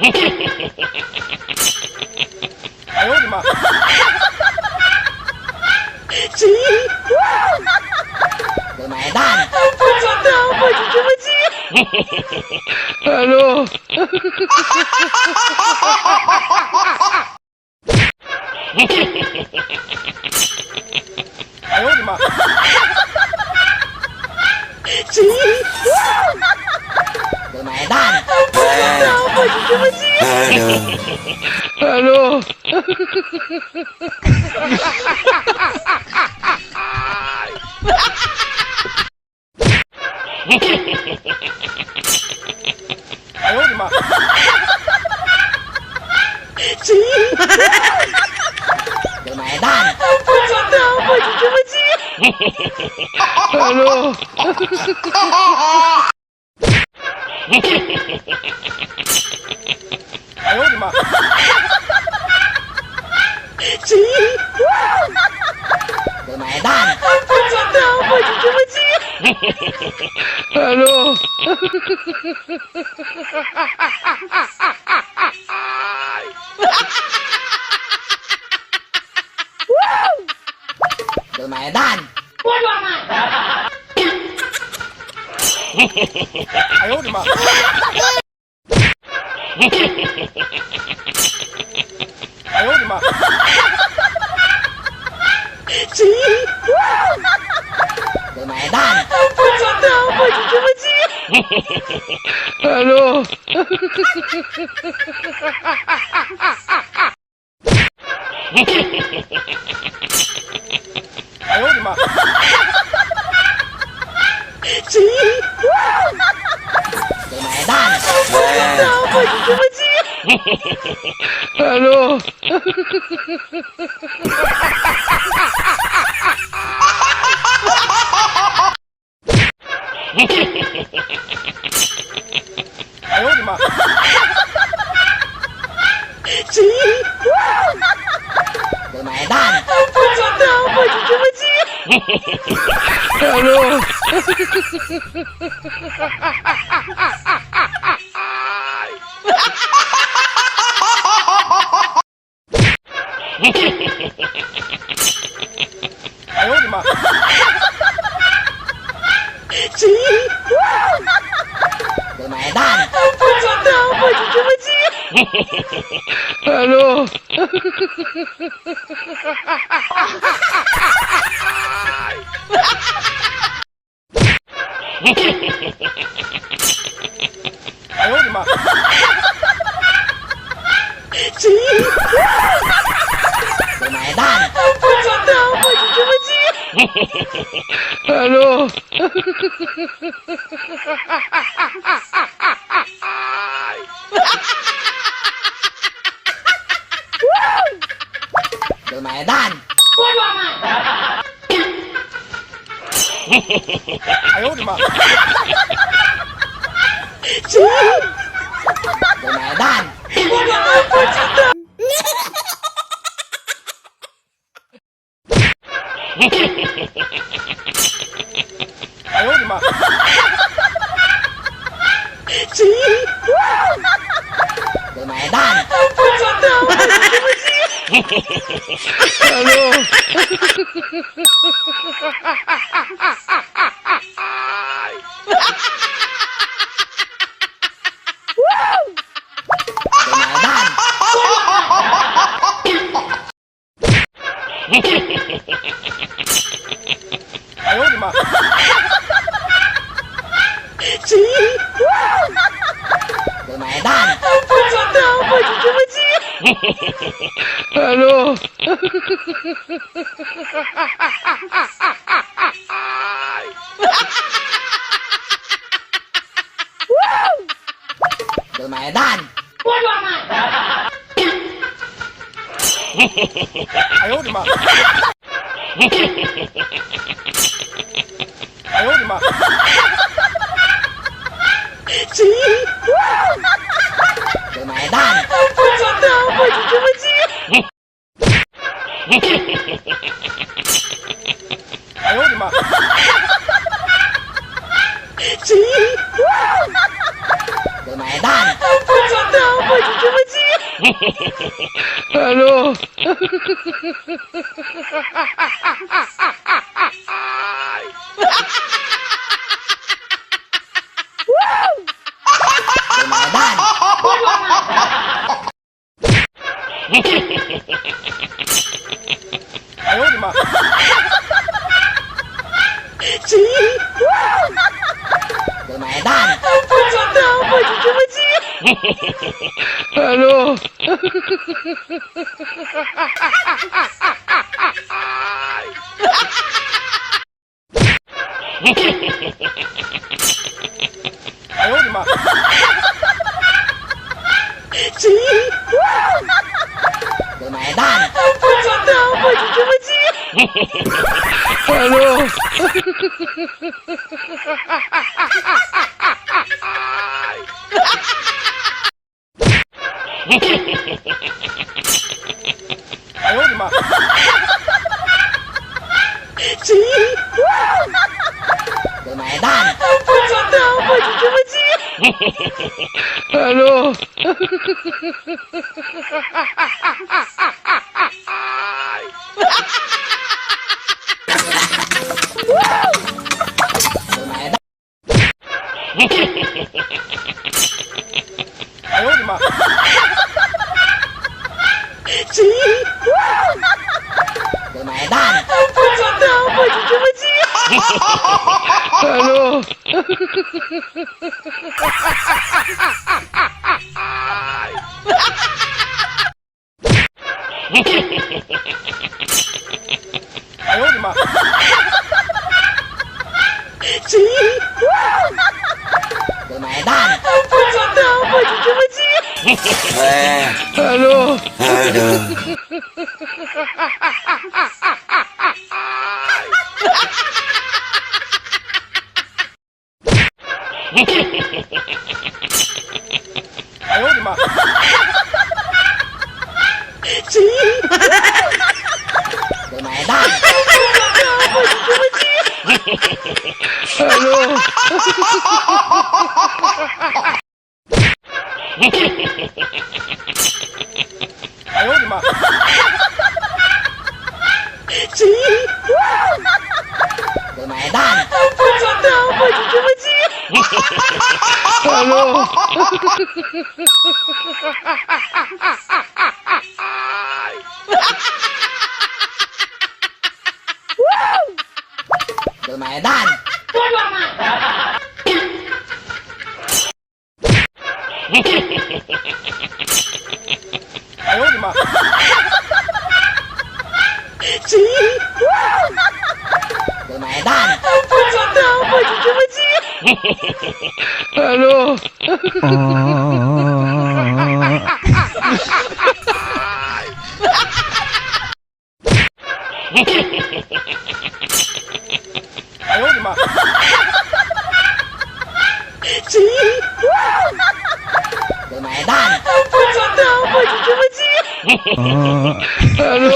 哎呦我的妈！我买单。不知道，我就这么急。Hello。哎呦我的妈！我买单。不知道，我就这么急。Hello。哎呦我的妈！我买单。不知道，我就这么急。Hello。哎呦我的妈！我买单。不知道，我就这么急。Hello。我买单。哎呦我的妈！哎呦我的妈！我买单。不知道，我就这么急。Hello。哎呦我的妈！我买单。不知道，我就这么急。Hello。哎呦我的妈！我买单。不知道，我就这么急。Hello。哎呦我的妈！我买单。不知道，我就这么急。Hello。哎呦我的妈！我买单。不知道，我就这么急。Hello。我买单。哎呦我的妈！我买单。不知道。哎呦我的妈！我买单。不知道，我就这么急。Hello。我买单。哎呦我的妈！我买单。不知道，我就这么急。Hello。我买单。哎呦我的妈！哎呦我的妈！我买单。不知道，我就这么急。哎呦我的妈！我买单。不知道，我就。Hello. 买单。哎呦我的妈！谁？我买单。不知道，我就这么记。Hello。哎呦我的妈！谁？我买单。不知道，我就这么记。Hello。哎呦我的妈！谁？我买单。不知道，我就这么记。Hello。我买单。哎呦我的妈！谁？我买单。不知道，我就这么记。Hello。哎呦我的妈！谁？我买单。不知道，我就这么记。Hello。哎呦我的妈！谁？我买单。我就这么记。Hello。哎呦我的妈！谁？我买单。不知道，我就这么记。Hello。我买单。哎呦我的妈！谁？我买单。不知道，我就这么记。Hello。哎呦我的妈！谁？我买单。不知道，我就这么记。Hello。